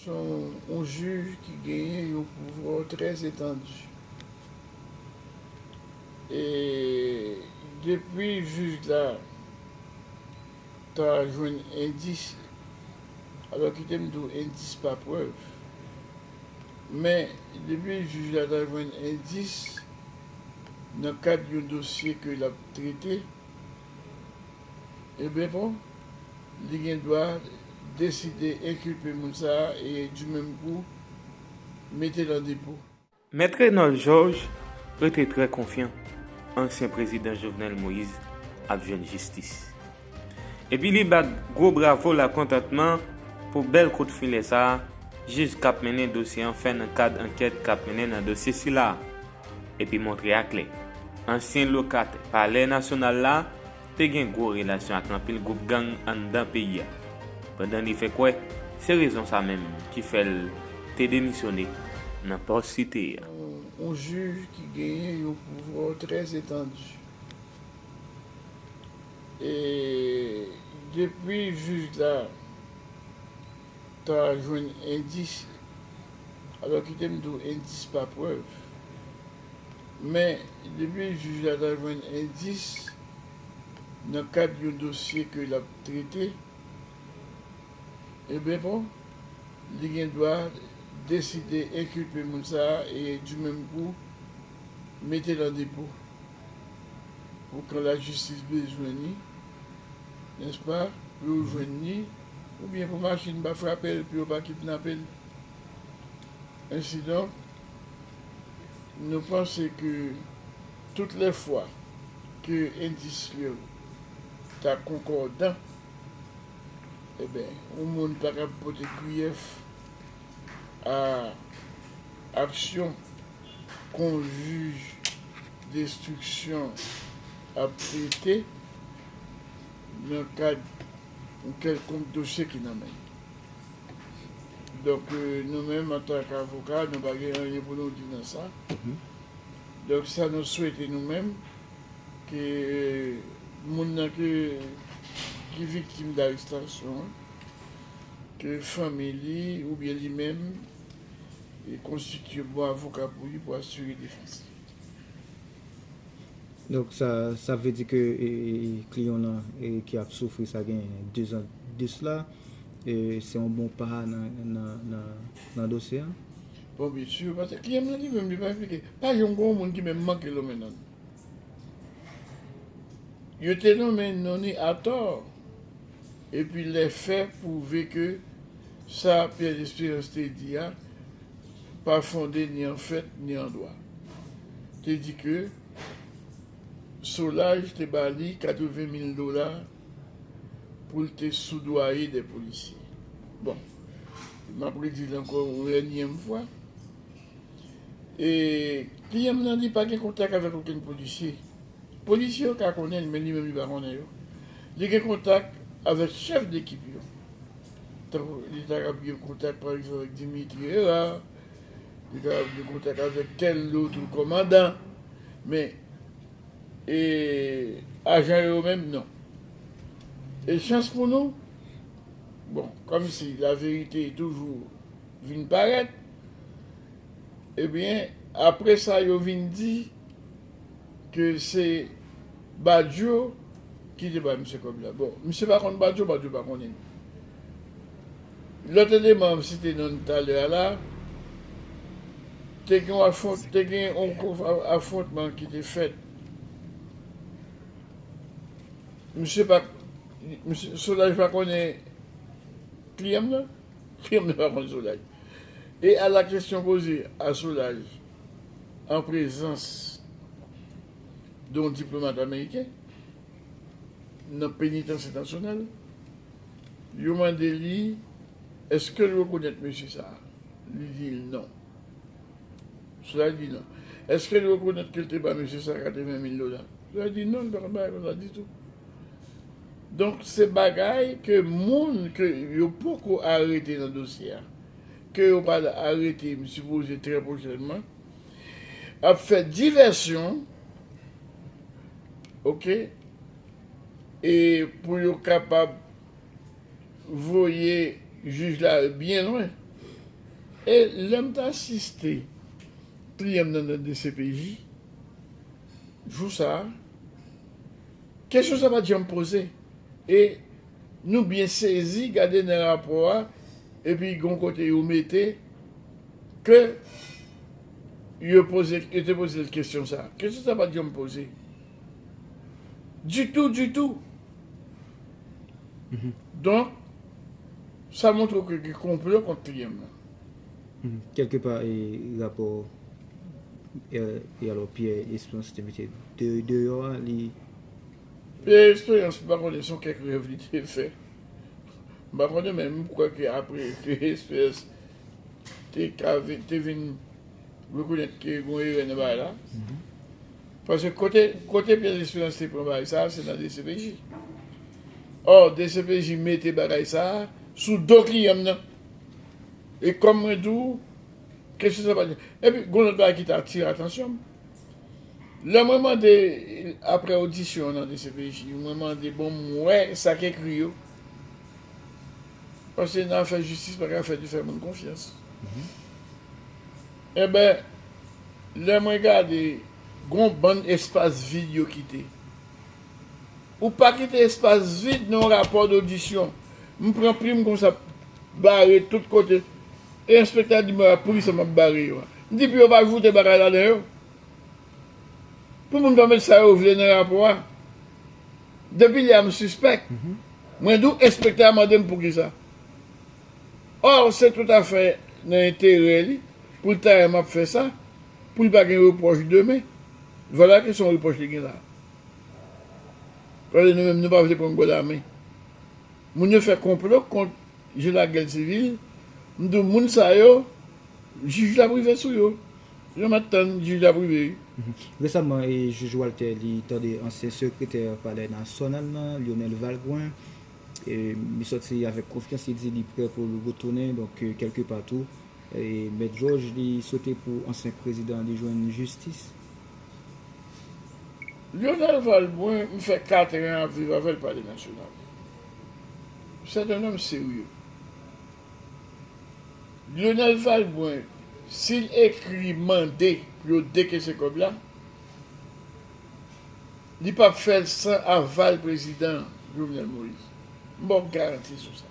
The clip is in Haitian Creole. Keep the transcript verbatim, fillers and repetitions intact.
Yon, yon jij ki genyen yon pouvwa trè etandi. E depi jij la ta jwenn endis, alò kite m di w endis pa prèv, men depi jij la ta jwenn endis nan kad yon dosye ke l ap trete, ebyen bon, li gen dwa deside enkilpe moun sa a e di menm kou mete l an depo. Mèt Renold Georges rete trè konfyan ansyen prezidan Jovenel Moïse ap jwenn jistis. Epi li bat gwo bravo lakontantman pou bèl kout filè sa a jij k ap mennen dosye an fè nan kad ankèt k ap mennen nan dosye sila a. Epi montre aklè, ansyen lokatè Palè Nasyonal la te gen gwo relasyon ak anpil gwoup gang anndan peyi a, pandan li fè kwè se rezon sa menm ki fè l te demisyone nan pòs li te ye a. Yon jij ki genyen yon pouvwa trè etandi. E depi jij la ta jwenn endis, alò kite m di w endis pa prèv, men depi jij la ta jwenn endis nan kad yon dosye ke l ap trete, ebyen bon, li gen dwa deside enkilpe moun sa a e di menm kou mete l an depo pou kan lajistis bezwen li, nèspa, pou yo jwenn li, oubyen pou machin pa frape l, pou yo pa kidnape l. Ensidonk, nou panse ke tout lè fwa ke endis yo ta konkòdan, ebyen, yon moun pa ka pote griyèf a aksyon kon jij denstriksyon ap trete nan kad yon kèlkonk dosye ki nan men l. Donk, nou menm, antanke avoka, nou pa gen anyen pou nou di nan sa. Donk, sa nou swete nou menm, ke moun nan ke, ki viktim arestasyon an, ke fanmi li oubyen li menm e konstitye bon avoka pou li pou asire defans li. Donk sa, sa vle di ke e, e, kliyan w lan e, ki ap soufri sa gen de zan de sila, e, se yon bon pa nan, nan, nan, nan dosye a? Bon, byen si, paske kliyan m nan li menm, li pa enplike. Pa janm gen yon moun ki menm manke lonmen non li. Yo te nonmen non li atò. Epi lè fè pwouve ke sa Pierre Espérance te di a pa fonde ni an fèt ni an dwa. Te di ke Solaj te ba li katreven mil dola pou l te soudwaye de polisye. Bon, m ap redi l ankò yon ènyèm fwa. E kliyan m nan li pa gen kontak avèk okenn polisye. Polisye yo ka konnen l, men li menm li pa konnen yo. Li gen kontak avèk chèf dekip yo. Tankou li ta kab gen kontak, pa egzanp, avèk Dimitri Hérard, li ta kab gen kontak avèk tèl lòt kòmandan. Men, e, ajan yo menm, non. E chans pou nou, bon, kòmsi laverite toujou vin parèt, ebyen, apre sa, yo vin di ke se Badio ki te bay misye kòb la. Bon, misye pa konn Badio, Badio pa konnen l. Lòt eleman m site non l talè a la, te gen yon afwont, te gen yon afwontman ki te fèt. Misye pa, misye, Solaj pa konnen kliyan m nan? Kliyan m nan pa konn Solaj. Et à la question posée à Solaj en présence d'un diplomate américain nan penitansye nasyonal, yo mande li, èske l rekonèt mesye sa a? Li di l non. Solaj di non. Èske l rekonèt ke l te ba mesye sa a katreven mil dola? Solaj di non, li pa konn bagay konsa ditou. Donk, se bagay ke moun ke yo poko arete nan dosye a, ke yo pral arete, m sipoze, trè pwochènman, ap fè divèsyon, oke, e pou yo kapab voye jij la byen lwen. E lè m t asiste triyèm nan nan D C P J, jou sa a, kesyon sa pa t janm poze. E nou byen sezi, gade nan rapò a, epi gon kote yo mete ke yo poze, yo te poze l kesyon sa. Kesyon sa pa t janm poze. Ditou, ditou. Donk, sa montre ke gen konplo kont triyèm nan. Kèlkepa, e rapò, e alò, Pierre Espérance te mete deyò a, li. Pierre Espérance, m pa konnen, se yon kèk rèv li te fè. M pa konnen, men m kwè ke apre ke Espérance te ka vin, te vin rekonèt ke gen erè nan bagay la. Paske kote, kote Pierre Espérance te pran bagay sa, se nan D C P J. Or, D C P J mete bagay sa sou do kliyan m nan. E kòm mwen di w, kesyon sa pa di. Epi, gen lòt bagay ki te atire atansyon m. Lè mwen mande, apre odisyon nan D C P J, mwen mande, bon, m wè sa k ekri yo. Paske nan afè jistis, pa ka fè di fè moun konfyans. Enben, lè mwen gade, gon bann espas vid yo kite. Ou pa kite espas vid nan yon rapò dodisyon. M pran plim konsa, bare tout kote. E enspektè a di mwen, poukisa m ap bare yo a? M di pou yo pa ajoute bagay ladan yo. Pou moun pa met sa yo vle nan rapò a. Depi lè a m sispèk. Mwen di w enspektè a mande m poukisa. Or, se toutafè nan enterè li pou l ta wè m ap fè sa, pou l pa gen repwòch demen. Vwala ke se yon repwòch li gen la. Paske nou menm, nou pa vle pran gwo lamen. Moun yo fè konplo kont Jeneralgad Sivil, m di w moun sa yo, jij la ap rive sou yo. Jan m ap tann jij la ap rive, wi. Resaman, e, jij Walter, li tande ansyen sekretè Palè Nasyonal lan, Lyonel Valbrun, e, li sòti avèk konfyans, li di li prè pou l retounen, donk, e, kèlkepa tou, e, Mèt Jòj, li swete pou ansyen prezidan an li jwenn jistis. Lyonel Valbrun, m fè kat an ap viv avè l Palè Nasyonal. C'est un homme sérieux. Lyonel Valbrun, si l ekri mande pou yo dekese kòb la, li p ap fè l san aval prezidan Jovenel Moïse. M ba w garanti sou sa.